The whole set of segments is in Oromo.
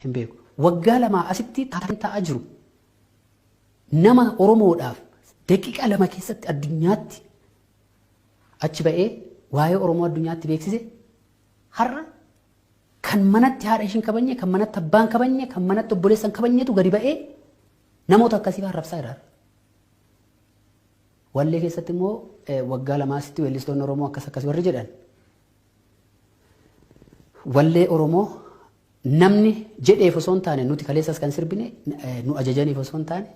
Hin beeku. Waggaa lamaa asitti taateen ta'aa jiru nama Oromoodhaaf daqiiqaa 2 keessatti addunyaatti achi ba'ee waa'ee Oromoo addunyaatti beeksise har'a kan manatti haadha ishiin kabajne, kan manatti abbaan kabajne, kan manatti obboleessa hin kabajnetu gadi ba'ee namoota akkasii arrabsaa jira. Wallee keessatti immoo waggaa lamaa asitti weellistoonni Oromoo akkas akkas warri jedhan wallee Oromoo namni jedheef osoo hin taane nuti kaleessas kan sirbine nu ajajaniif osoo hin taane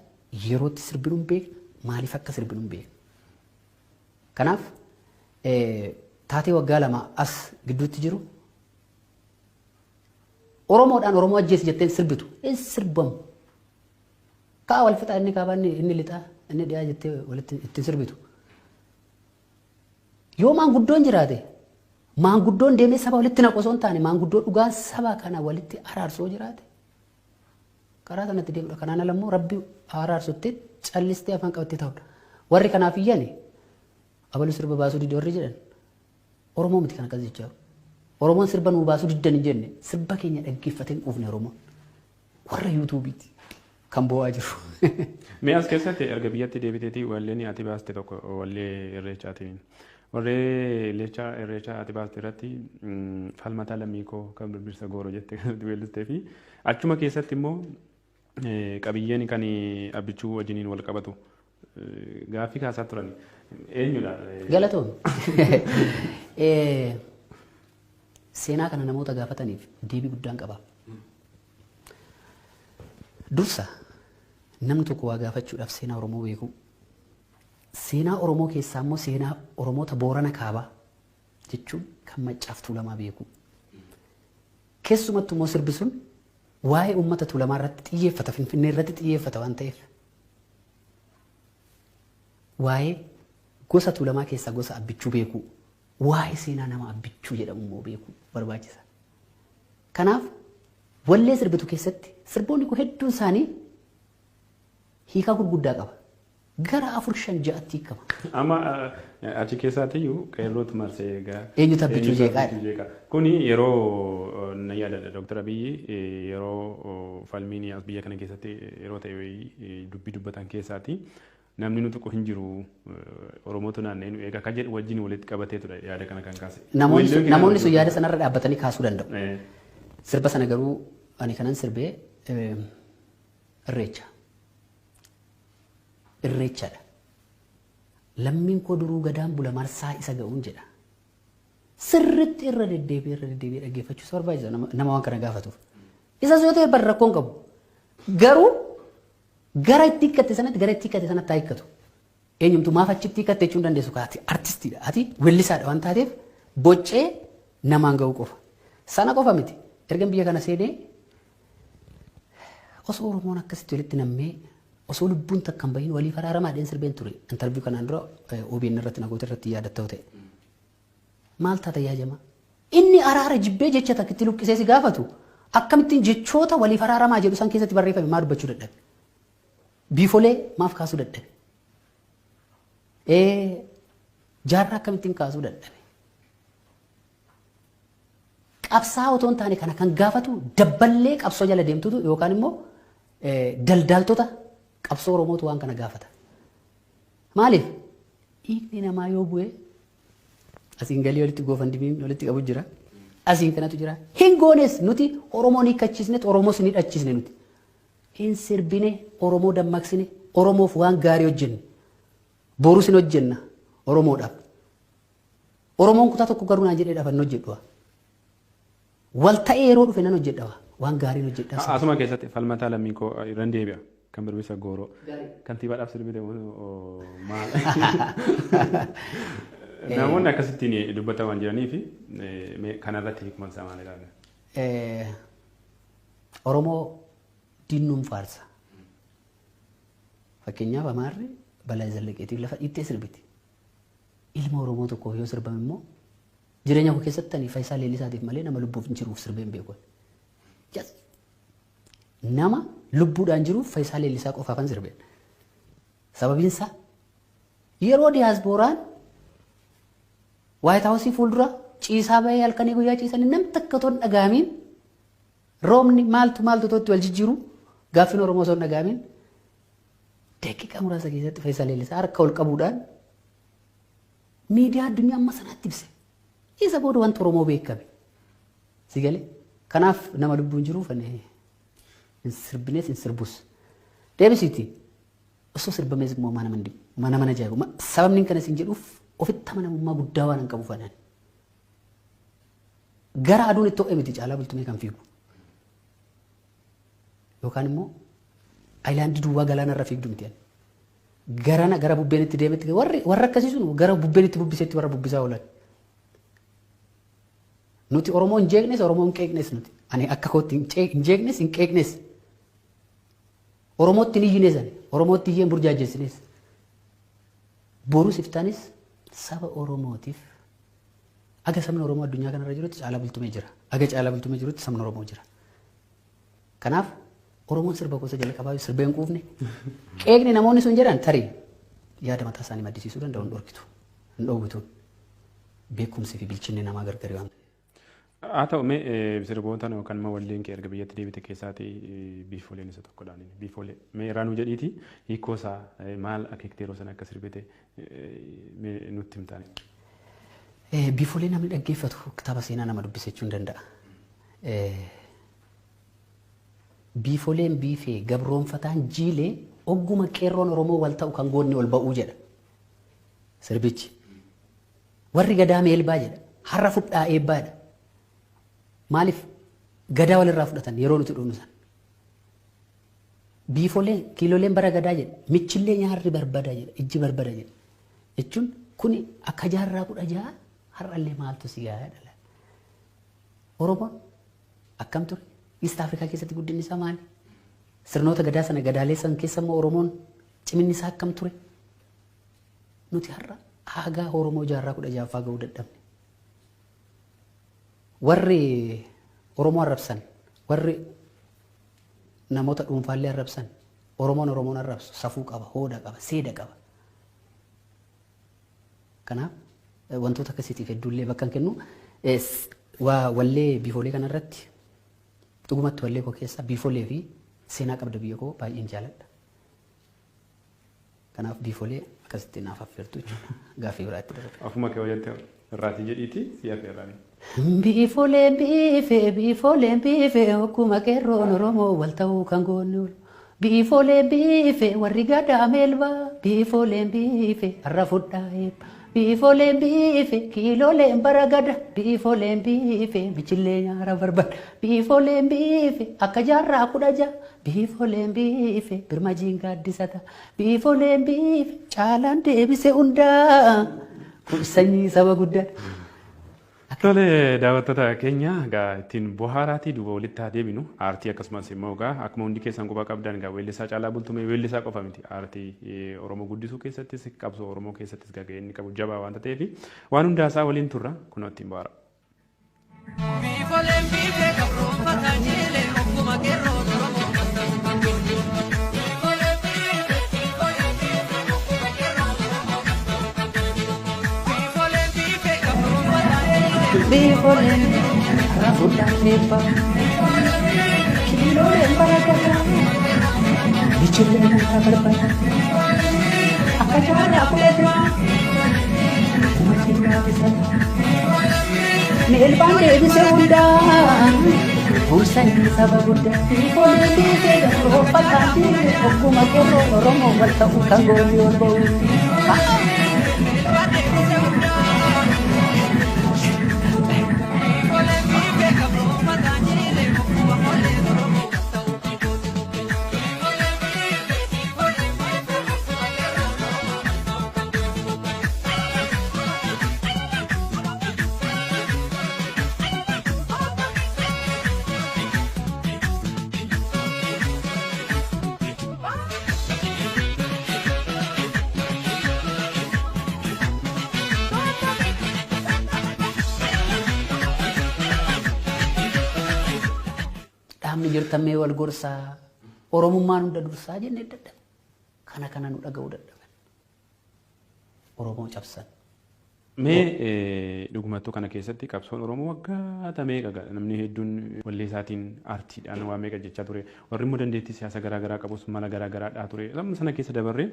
yerootti sirbinu hin beekna maaliif akka sirbinu hin beekna. Kanaaf taatee waggaa 2 as gidduutti jiru Oromoodhaan Oromoo ajjeesi jetteen sirbitu hin sirbamu. Ka'a wal fixaa inni kaabaa inni lixaa inni dhiyaa jettee walitti ittiin sirbitu. Yoo maanguddoon jiraate maanguddoon deemee saba walitti naqu osoo hin taane maanguddoo dhugaan saba kana walitti araarsoo jiraate karaa sanatti deemudha. Kanaan ala immoo rabbi araarsutti callistee afaan qabattee ta'udha. Warri kanaaf iyyani abalu sirba baasuu dide warri jedhan Oromoo miti kan akkas jechaa jiru. Oromoon sirba nuu baasuu diddan hin jenne sirba keenya dhaggeeffatee hin quufne Oromoon. Warra yuutuubiiti kan boo'aa jiru. Mee as keessatti erga biyyatti deebiteetii walleen ati baaste tokko wallee irreechaatiin. Wallee irreechaa irreechaa ati baaste irratti falmataa lammii koo kan birbirsa gooroo jette kan ati weellistee fi achuma keessatti immoo qabiyyeen kan abbichuu wajjiniin wal qabatu gaaffii kaasaa turan eenyudha? Galatoomi. Seenaa kana namoota gaafataniif deebii guddaan qaba. Dursa namni tokko waa gaafachuudhaaf seenaa Oromoo beekuu. Seenaa Oromoo keessaa immoo seenaa Oromoota Boorana Kaabaa jechuun kan Maccaaf Tuulamaa beekuu. Keessumattuu immoo sirbi sun waa'ee uummata Tuulamaa irratti xiyyeeffata, Finfinnee irratti xiyyeeffata waan ta'eef waa'ee gosa Tuulamaa keessaa gosa Abbichuu beekuu, waa'ee seenaa nama Abbichuu jedhamu immoo beekuu barbaachisa. Kanaaf wallee sirbitu keessatti sirboonni koo hedduun isaanii hiikaa gurguddaa qaba. Gara 4 5 6tti hiikama. Amma achi keessaatiyyuu qeerrootu marsee egaa. Eenyutu Abbichuu jeeqaa? Eenyutu jeeqaa? Kuni yeroo na yaadadha Dooktar Abiyyi yeroo falmiin as biyya kana keessatti yeroo ta'e wayii dubbii dubbatan keessaati. Namni nu tuqu hin jiru Oromootu naanna'ee nu eega kan jedhu wajjin walitti qabatee ture yaada kana kan kaase. Namoonni sun yaada sanarra dhaabbatanii kaasuu danda'u. Sirba sana garuu ani kanan sirbee irreecha. Irreechadha. Lammiin koo duruu gadaan bula marsaa isa ga'uun jedha. Sirritti irra deddeebi'ee irra deddeebi'ee dhaggeeffachuu isa barbaachisa nama waan kana gaafatuuf. Isas yoo ta'e bar rakkoo hin qabu. Garuu gara itti hiikkatte sanatti gara itti hiikkate sanatti haa hiikkatu. Eenyumtu maaf achitti hiikkatte jechuu hin dandeessu kaa ati artistiidha. Ati weellisaadha waan taateef boccee namaan ga'uu qofa. Sana qofa miti. Ergan biyya kana seenee osoo Oromoon akkasitti walitti nammee osoo lubbuun takka hin bahin waliif araaramaa jedheen sirbeen ture. Interview kanaan dura OBN irratti na goote irratti yaadatta yoo ta'e. Maal taata yaa jamaa? Inni araara jibbee jecha takka itti luqqisee si gaafatu akkamittiin jechoota waliif araaramaa jedhu san keessatti barreeffame maa dubbachuu dadhabe? Biifolee maaf kaasuu dadhabe? Jaarraa akkamittiin kaasuu dadhabe? Qabsaa'aa otoo hin taane kana kan gaafatu dabballee qabsoo jala deemtutu yookaan immoo daldaaltota qabsoo Oromootu waan kana gaafata. Maaliif? Dhiigni namaa yoo bu'e asiin galii walitti goofandimiin walitti qabu jira. Asiin kanatu jira. Hin goones nuti Oromoo ni hiikkachiisne Oromoos ni hidhachiisne nuti. Hin sirbine Oromoo dammaqsine Oromoof waan gaarii hojjenne. Borus hin hojjenna Oromoodhaaf. Oromoon kutaa tokko garuu naan jedhee dhaaf hin hojjedhu. Wal ta'ee yeroo dhufe nan hojjedha waan gaariin hojjedha. Asuma keessatti falmataa lammii koo irran deebi'a. Kan birbisa gooroo. Kantiibaadhaaf sirbite moo maal? Namoonni akkasittiin dubbatan waan jiranii fi kanarratti hiikuma isaa maal ilaalla? Oromoo diinnuun faarsa. Fakkeenyaaf Amaarri Balaa Zallaqeetiif lafa dhiittee sirbiti. Ilma Oromoo tokkoof yoo sirbame immoo jireenya koo keessatti ani Fayisaa Leellisaatiif malee nama lubbuuf hin jiruuf sirbee hin beeku. Yes. Nama lubbuudhaan jiruuf Fayisaa Leellisaa qofaafan sirbeen. Sababiin isaa yeroo diyaaspooraan Waayit Haawusii fuuldura ciisaa bahee halkanii guyyaa ciisanii nam takka otoo hin dhagahamiin Roobni maaltu maaltu tootti wal jijjiiru gaaffiin Oromoo osoo hin dhaga'amin daqiiqaa muraasa keessatti Fayyisaa Leellisaa harka ol qabuudhaan miidiyaa addunyaa amma sanaatti ibse. Isa booda wanti Oromoo beekame. Si galee? Kanaaf nama lubbuun jiruuf ani hin sirbines hin sirbus. Deebisiiti. Osoo sirbamees immoo mana mana mana mana ajaa'ibu. Sababni kana isin jedhuuf ofitti amanamummaa guddaa waan hin qabuuf anaan. Gara aduun itti ho'e miti Caalaa Bultumee kan fiigu. Yookaan immoo ayilaandii duwwaa galaana irra fiigdu miti. Garana gara bubbeen itti deemetti warri warra akkasii sun gara bubbeen itti bubbisetti warra bubbisaa oolan. Nuti Oromoo hin jeeqnes Oromoo hin qeeqnes nuti. Ani akka kootti hin jeeqnes hin qeeqnes. Oromootti hin iyyines ani. Oromootti iyyee hin burjaajessines. Borus iftaanis saba Oromootiif Aga sabni Oromoo addunyaa kanarra jirutti Caalaa Bultumee jira. Aga Caalaa Bultumee jirutti sabni Oromoo jira. Kanaaf Oromoon sirba gosa jalqabaa sirbee hin quufne. Qeeqni namoonni sun jedhan tarii yaada mataa isaanii maddisiisuu danda'u hin dhorkitu. Hin dhoowwitu. Beekumsi fi bilchinni namaa gargari waan ta'eef. Haa ta'u mee sirboota yookaan immoo walleen kee erga biyyatti deebite keessaatii biifooleen isa tokkodhaan. Biifoolee mee irraa nuu jedhiiti hiikoo isaa maal akeektee yeroo sana akka sirbite mee nutti himtaani. Biifoolee namni dhaggeeffatu kitaaba seenaa nama dubbise jechuun danda'a. Biifoleen biifee gabroonfataan jiilee ogguma qeerroon Oromoo wal ta'u kan goonni ol ba'uu jedha sirbichi. Warri gadaa meelbaa jedha. Har'a fudhaa eebbaa jedha. Maaliif gadaa walirraa fudhatan yeroo nuti dhufnu san. Biifoleen kiiloleen bara gadaa jedha. Michillee nyaarri barbada jedha. Ijji barbada jedha. Jechuun kuni akka jaarraa 16 har'allee maaltu si gahaa dhala. Oromoon akkam ture? East Afrikaa keessatti guddinni isaa maali? Sirnoota gadaa sana gadaalee san keessa immoo Oromoon ciminni isaa akkam ture? Nuti har'a aagaa Oromoo jaarraa 16ffaa ga'uu dadhabne. Warri Oromoo arrabsan, warri namoota dhuunfaallee arrabsan, Oromoon Oromoon arrabsu safuu qaba, hooda qaba, seeda qaba. Kanaaf wantoota akkasiitiif hedduullee bakka hin kennu. Waa wallee biifoolee kanarratti dhugumatti wallee koo keessaa biifoolee fi seenaa qabda biyya koo baay'een jaaladha. Kanaaf biifolee akkasitti naaf affeertu jechuudha. Gaaffii biraatti darbe. Ofuma kee hojjette irraatii jedhiitii si affeerraani. Biifoleen biifee biifoleen biifee okkuma qeerroon Oromoo wal ta'uu kan goonni oolu. Biifoleen biifee warri gadaa meelbaa biifoleen biifee har'a fudhaa eebba. Biifoleen biife kiiloleen bara gada biifoleen biife michillee nyaara barbada biifoleen biife akka jaarraa 16 biifoleen biife birmajiin gaaddisata biifoleen biife caalaan deebise hundaa kun sanyii saba guddaa. Tole daawwattoota keenya egaa ittiin bohaaraatii duuba walitti haa deebinu. Aartii akkasumas immoo egaa akkuma hundi keessan quba qabdan egaa weellisaa Caalaa Bultumee weellisaa qofa miti. Aartii Oromoo guddisuu keessattis qabsoo Oromoo keessattis egaa gahee inni qabu jabaa waanta ta'eef waan hundaa isaa waliin turra kunoo ittiin bohaara. Biifoleen biifee gabroonfataa jiilee ogguma qeerroon Oromoo walta'u kan goonni. Biifoleen biifee biifoleen biifee ogguma qeerroon Oromoo walta'u kan goonni. Biifoleen biifee gabroonfataa jiilee. Biifoleen har'a fudhaa eebbaa. Kiilooleen bara gadaa. Michillee nyaara barbada. Akka jaarraa 16. Birmajiin gaaddisata. Meelbaan deebise hundaa. Buusanii saba guddaa. Biifolee biifee gabroonfataa jiilee ogguma qeerroon Oromoo wal ta'u kan goonni ol ba'u. Meelbaan deebise hundaa. Biifoleen biifee gabroonfataa jiilee ogguma qolleen Oromoo wal ta'u kan goonni ol ba'u. Biifoleen biifee biifoleen biifee ogguma qeerroon Oromoo wal ta'u kan goonni ol ba'u. Dhaabni jirtan mee wal gorsaa Oromummaan hunda dursaa jennee dadhabne. Kana kana nu dhaga'uu dadhaban. Oromoo cabsan. Mee dhugumattuu kana keessatti qabsoon Oromoo waggaa meeqa namni hedduun wallee isaatiin aartiidhaan waa meeqa jechaa ture. Warri immoo dandeettii siyaasa garaa garaa qabus mala garaa garaa dhaa ture. Lamma sana keessa dabarree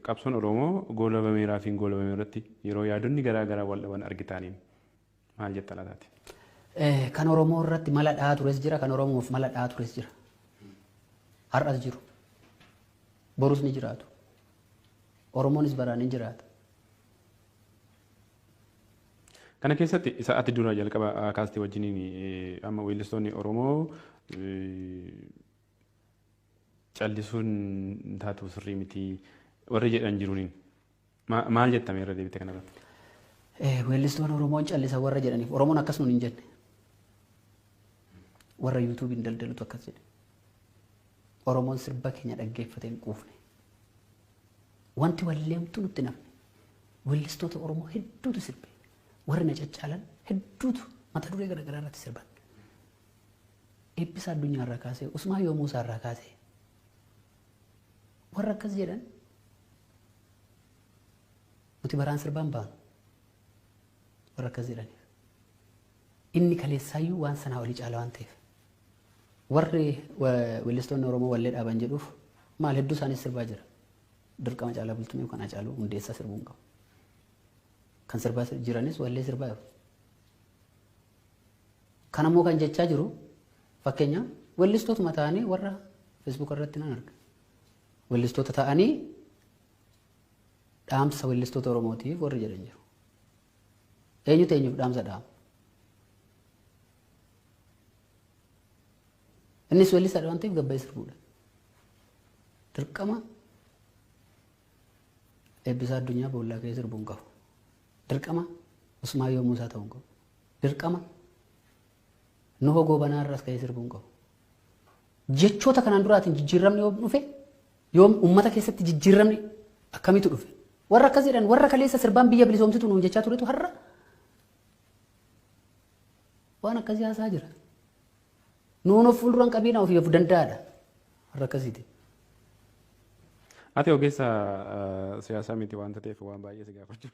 qabsoon Oromoo goolabameeraa fi hin goolabame irratti yeroo yaadonni garaa garaa wal dhaban argitaaniin maal jetta laataati? Kan Oromoo irratti mala dhahaa tures jira, kan Oromoof mala dhahaa tures jira. Har'as jiru. Borus ni jiraatu. Oromoonis baraan ni jiraata. Kana keessatti isa ati dura jalqaba kaastee wajjiniin amma weellistoonni Oromoo callisuun taatu sirrii miti warri jedhan jiruuniin maal jettame irra deebite kanarratti? Weellistoonni Oromoon callisa warra jedhaniif Oromoon akkas nuun hin jenne. Warra yuutuubiin daldalutu akkas jedhe. Oromoon sirba keenya dhaggeeffatee hin quufne. Wanti walleemtu nutti nafne. Weellistoota Oromoo hedduutu sirbe. Warri na caccaalan hedduutu mata duree garaagaraa irratti sirban. Eebbisa addunyaa irraa kaasee, Usmaayyoo Muusaa irraa kaasee warra akkas jedhan nuti baraan sirbaan baanu warra akkas jedhaniif. Inni kaleessaayyuu waan sanaa olii caala waan ta'eef. Warri weellistoonni Oromoo wallee dhaaban jedhuuf maal hedduu isaanis sirbaa jira. Dirqama Caalaa Bultumee yookaan Hacaaluu Hundeessaa sirbuu hin qabu. Kan sirbaa jiranis wallee sirbaa jiru. Kan ammoo kan jechaa jiru fakkeenya weellistootuma ta'anii warra Facebook irratti nan arga. Weellistoota ta'anii dhaamsa weellistoota Oromootiif warri jedhan jiru. Eenyutu eenyuuf dhaamsa dhaama? Innis weellisaadha waan ta'eef gabbaa'ee sirbuudha. Dirqama Eebbisaa Addunyaa boollaa ka'ee sirbuu hin qabu. Dirqama Usmaayyoo Muusaa ta'uu hin qabu. Dirqama Nuhoo Goobanaa irraas ka'ee sirbuu hin qabu. Jechoota kanaan duraatiin jijjiiramni yoom dhufe, yoom uummata keessatti jijjiiramni akkamitu dhufe? Warra akkas jedhan warra kaleessa sirbaan biyya bilisoomsitu nuun jechaa turetu har'a waan akkasii haasaa jira. Nuun of fuulduran qabiina ofii of danda'aadha. Warra akkasiiti. Ati ogeessa siyaasaa miti waan ta'eef waan baay'ee si gaafachuu.